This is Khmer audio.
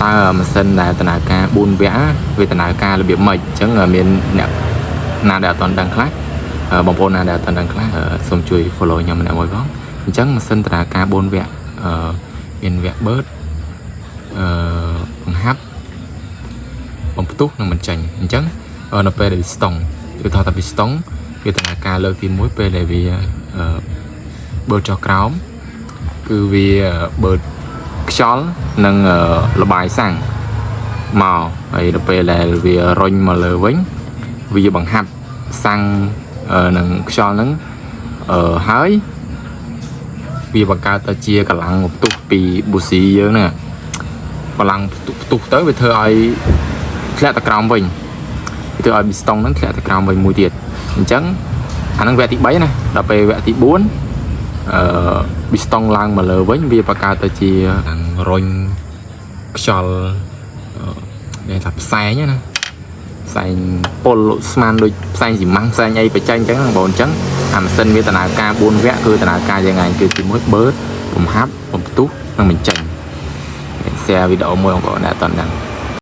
តើម៉ាស៊ីនដែលដំណើរការ4វគ្គវាដំណើរការរបៀបម៉េចអញ្ចឹងមានអ្នកណាដែលអត់ទាន់ដឹងខ្លះបងប្អូនណាដែលអត់ទាន់ដឹងខ្លះសូមជួយ follow ខ្ញុំម្នាក់មួយផងអញ្ចឹងម៉ាស៊ីនដំណើរការ4វគ្គមានវគ្គបឺតបង្ហាប់បំផ្ទុះនិងបញ្ចេញអញ្ចឹងនៅពេលដែលវាស្តុងគឺថាវាស្តុងវាដំណើរការលើកទី1ពេលដែលវាបឺតចុះក្រោមគឺវាបឺតខ្យល់និងលបាយសាំងមកហើយដល់ពេលដែលវារុញមកលើវិញវាបង្ហាប់សាំងនិងខ្យល់ហ្នឹងហើយវាបង្កើតទៅជាកម្លាំងផ្ទុះពីប៊ូស៊ីយើងហ្នឹងកម្លាំងផ្ទុះទៅវាធ្វើឲ្យធ្លាក់ទៅក្រោមវិញវាធ្វើឲ្យប៊ីស្តុងហ្នឹងធ្លាក់ទៅក្រោមវិញមួយទៀតអញ្ចឹងអាហ្នឹងវគ្គទី3ណាដល់ពេលវគ្គទី4ប៊ីស្តុងឡើងមកលើវិញវាបង្កើតទៅជារុញខ្យល់គេថាផ្សែងណាផ្សែងពុលស្មានដូចផ្សែងស៊ីម៉ាំងផ្សែងអីបច្ចេកអញ្ចឹងបងប្អូនអញ្ចឹងអាម៉ាស៊ីនវាដំណើរការ4វគ្គគឺដំណើរការយ៉ាងไงគឺទី1បឺតបំហាប់បំផ្ទុះនិងបញ្ចេញ share វីដេអូមួយបងប្អូនដែលអត់ទាន់ដឹង។